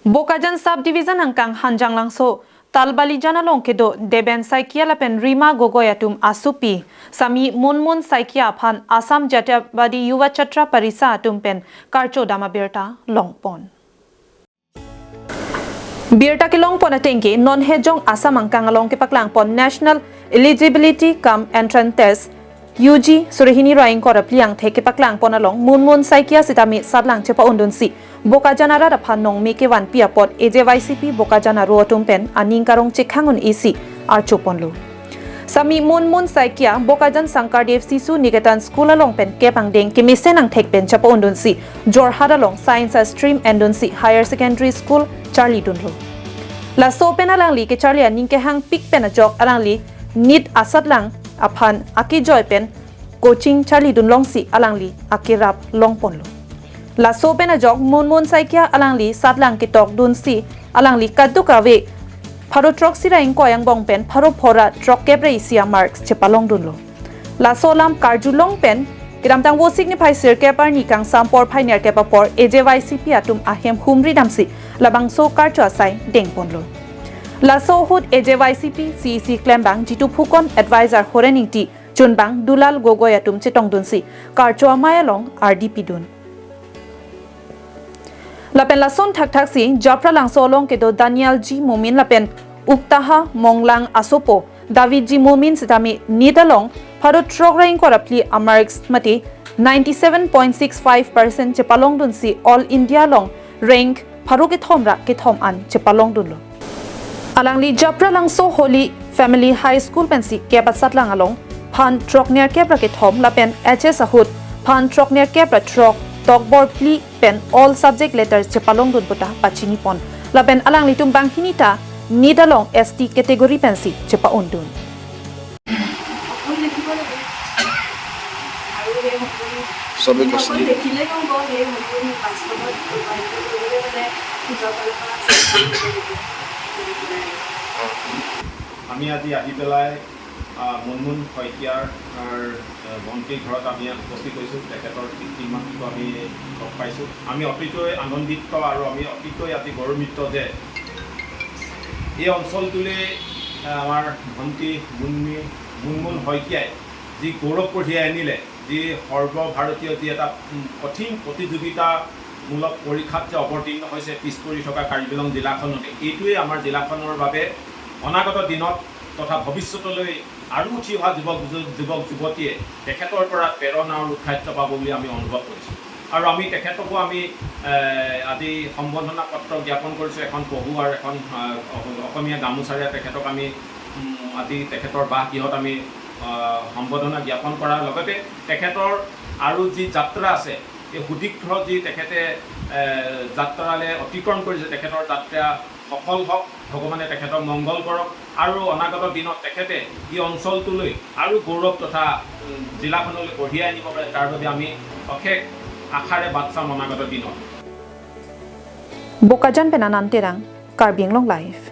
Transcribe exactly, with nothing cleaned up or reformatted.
Bokajan Sub Division angkang Hanjanglangso Talbalijan along kedo Deben Saikia lapen Rima Gogoi atum asopi Sami Munmun Saikia aphan Assam Jatiavadi Yuva Chhatra Parisa atum pen karcho dam abirta longpon. Birta kelongpon atengke non hejong Assam angkang along kepaklangpon National Eligibility cum Entrance Test, U G, suri hini ra ingkoi ra phli angthek kepaklangpon along Munmun Saikia sitame satlang chepa-undunsi Bokajan arat aphan nongmi kevanpi apot A J Y C P Bokajan aro atum pen aning karong chekhang un-isi archoponlo. Sami Munmun Saikia Bokajan Sankardev Sishu Niketan School along pen kep angdeng kemesen angthek pen chepa-undunsi Jorhat along Science a stream endunsi Higher Secondary School charlidunlo. Laso pen alangli kecharli aning kehangpik pen ajok alangli NEET asatlang aphan akejoi pen coaching charlidun longsi alangli akerap longponlo. Laso pen ajok Munmun Saikia alangli satlang ketokdunsi alangli kadokave pharo throksi ra ingkoi angbong pen pharo phora throkkep ra isi a marks chepalongdunlo. Laso alam karjulong pen kedamtang Vosik niphai sirkep arni kangsam porphai nerkep apor A J Y C P atum ahem humri damsi labangso karcho asai dengponlo. Laso ahut A J Y C P C E C klembang Jitu Phukon, advisor Horen Ingti, chunbang Dulal Gogoi atum chetongdunsi karcho amei along ardi pidun. Lapen lason thakthaksi Japralangso along kedo Daniel G Momin lapen Uktaha Monglang asopo David G Momin sitame NEET along pharo throk ra ingkoi ra phli a marks mate ninety seven point six five percent chepalongdunsi All India along rank pharo kethom ra kethom an chepalongdunlo. Alangli Japralangso Holy Family High School pensi kep asatlang along phan throk nerkep ra kethom lapen H S ahut phan throk nerkep ra throk tokbor phli pen all subject letters chepalongdun puta pachinipon. Lapen alanglitum banghini ta NEET along S T category pensi chepa-undun. সপোন দেখিব লাগে আৰু সেই সপোন সবে সপোন কৈছিলে। দেখিলে নহ'ব, সেই সপোন বাস্তৱত ৰূপায়িত কৰিবলৈ হ'লে নিজৰ ফালৰ পৰা চেষ্টা কৰিব লাগিব। আমি আজি আহি পেলাই, আহ, মুনমুন শইকীয়াৰ, আহ, ভণ্টিৰ ঘৰত আমি ইয়াত উপস্থিত হৈছোঁ। তেখেতৰ পিতৃ মাতৃকো আমি লগ পাইছোঁ। আমি অতিকৈ আনন্দিত আৰু আমি অতিকৈ আজি গৌৰৱান্বিত যে এই অঞ্চলটোলৈ, আহ, আমাৰ ভণ্টি মুনমি-, মুনমুন শইকীয়াই যি গৌৰৱ কঢ়িয়াই আনিলে, যি সৰ্বভাৰতীয় যি এটা, উম, কঠিন প্ৰতিযোগিতামূলক পৰীক্ষাত যে অৱতীৰ্ণ হৈছে পিছ পৰি থকা কাৰ্বি আংলং জিলাখনতে, এইটোৱে আমাৰ জিলাখনৰ বাবে অনাগত দিনত তথা ভৱিষ্যতলৈ আৰু উঠি অহা যুৱক যু-, যুৱক যুৱতীয়ে তেখেতৰ পৰা প্ৰেৰণা আৰু উৎসাহিত পাব বুলি আমি অনুভৱ কৰিছোঁ। আৰু আমি তেখেতকো আমি, এ, আজি সম্বৰ্ধনা পত্ৰ জ্ঞাপন কৰিছোঁ, এখন পহু আৰু এখন, আ, অস-, অসমীয়া গামোচাৰে তেখেতক আমি, উম, আজি তেখেতৰ বাসগৃহত আমি, আ, সম্বৰ্ধনা জ্ঞাপন কৰাৰ লগতে তেখেতৰ আৰু যি যাত্ৰা আছে, এই সুদীৰ্ঘ যি তেখেতে, এ, যাত্ৰালে অতিক্ৰম কৰিছে, তেখেতৰ যাত্ৰা সফল হওক, ভগৱানে তেখেতক মংগল কৰক আৰু অনাগত দিনত তেখেতে এই অঞ্চলটোলৈ আৰু গৌৰৱ তথা, উম, জিলাখনলৈ কঢ়িয়াই আনিব পাৰে, তাৰ বাবে আমি অশেষ আশাৰে বাট চাম অনাগত দিনত। Bokajan pen Anand Terang, Karbi Anglong Live.